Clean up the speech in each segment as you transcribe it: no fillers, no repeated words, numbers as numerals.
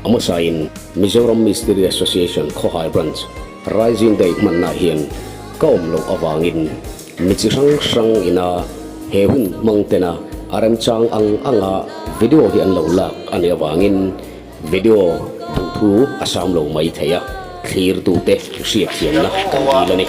A hmasain Mizoram Mistiri Association Khawhai Branch Rising Day hmanna hian ka awm loh avangin mi chi hrang hrang ina he hun hmang tena a remchang ang anga video hi an lo lak a nih avangin video duhthu a sam lo mai thei a, thlirtute hriatthiamna kan dil a ni.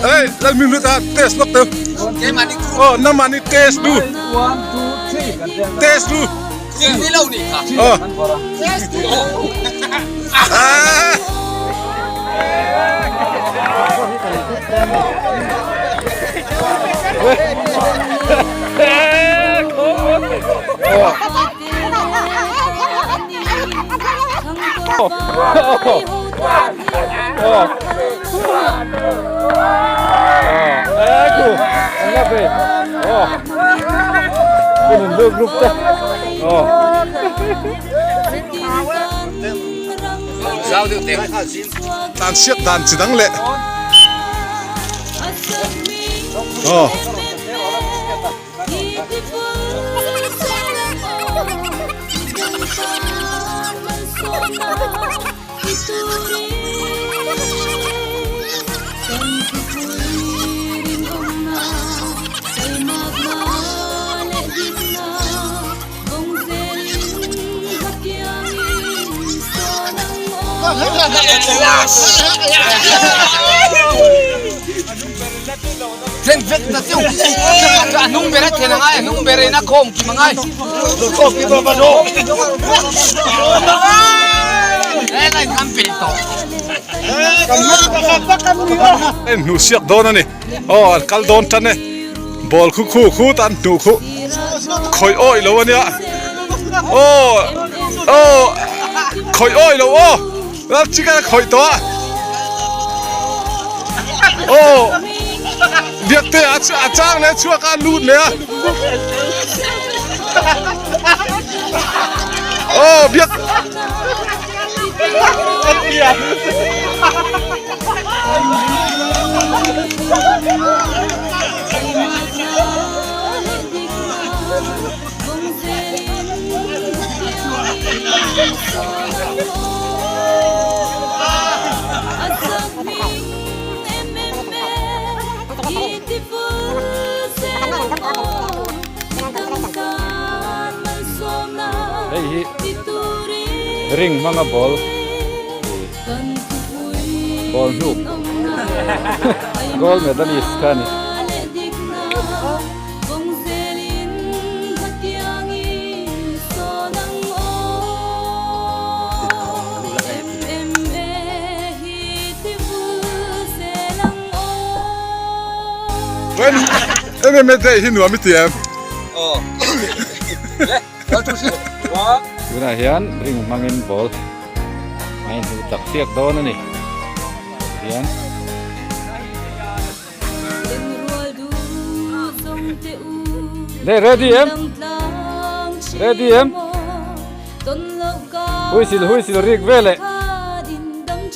Hey, let me look at test look too. Oh, no money test do. Test do. Oh. Ah. Dan siat dan chi dang leh. Oh. Then vek ta chu a hnung ber a then angai a hnung ber in a khawm kim angai helai khan pe tawh En hnu siak dawn a ni aw an kal dawn tan e ball khu khu khu tan hnu khu khawih awih lo a nia aw aw khawih awih lo aw Lal chicken a khawih tawh a aw biakte a a chang leh a chhuak a a lut leh a aw biak Hei hi ring hmanga ball ball hnuk gold medalist kha a ni. Em em day hi nuam i ti em? Tunah hian ring hmangin ball a inhmuh tak chiak dawn a ni. Hian. Le ready em? Ready em? Huisil huisil rik vele.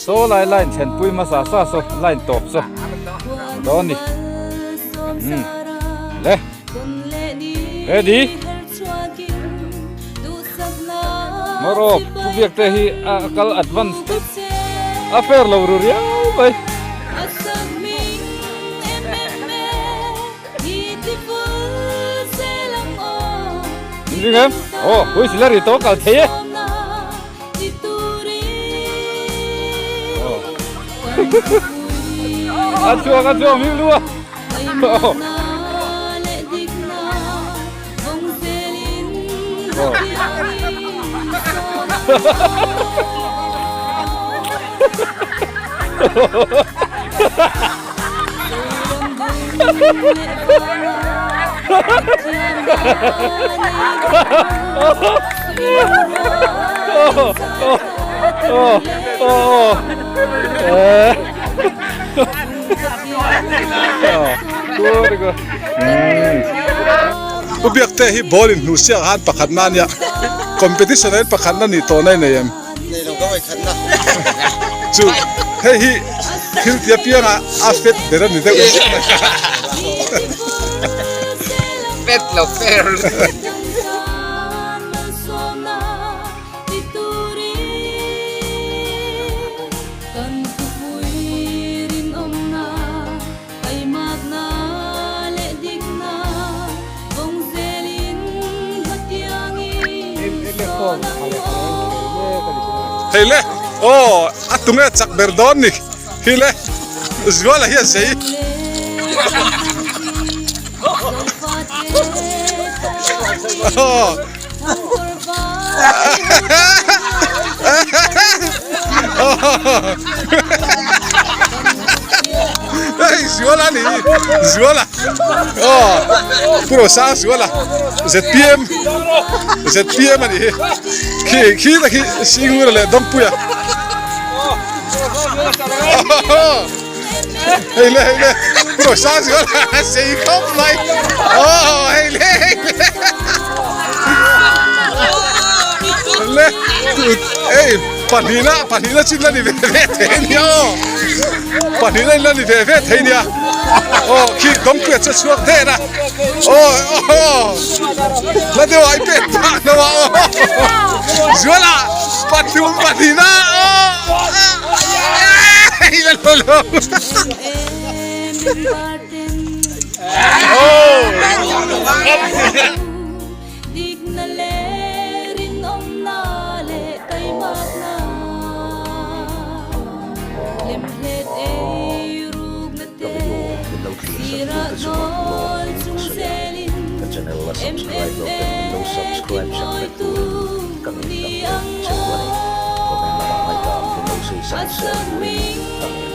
Saw lai line thlenpui hmasa sa saw line tawp saw dawn ni umm le ready Mawraw pu biak te hi a kal advance tlat a fair lo ru riau mai. Min ring em? Aw huisila ri tawh kal thei e. A chuak a chuak mi lu a. U Biakte hi ball in hnuh siak han pakhatna ania competition ah hian pakhatna nih tawhna i nei em? Nei lo ka ngaihkhatna. Chu hei hi thil tia pianga a fet ber a ni deuh em? Fet lo fair. Hei le aw a tunge chak ber dawn ni hi le Zuala hi a zei aw Hei Zuala ni Zuala aw Pu Rosa Zuala ZPM ZPM a nih hi khi khi ta khi Singura leh Dawngpuia Hei le hei le Pu Rosa Zuala sei khawp mai aw hei le hei le le ei pahnihna pahnihna chin la ni ve ve thei ania aw pahnihna in la ni ve ve thei ania aw khi dawngpuia chu a chhuak der a aw aw la deuh ah i pek phah lo a aw Zuala pathum pahnihna aw. Ka video min lo thlir sak tu te chungah lawm thu ka sawi a, ka channel la subscribe lo ten min lo subscribe sak vek turin ka ngen tak deuh cheu a ni. Comment lamah ngaihdan min lo sawi sak zel turin ka ngen.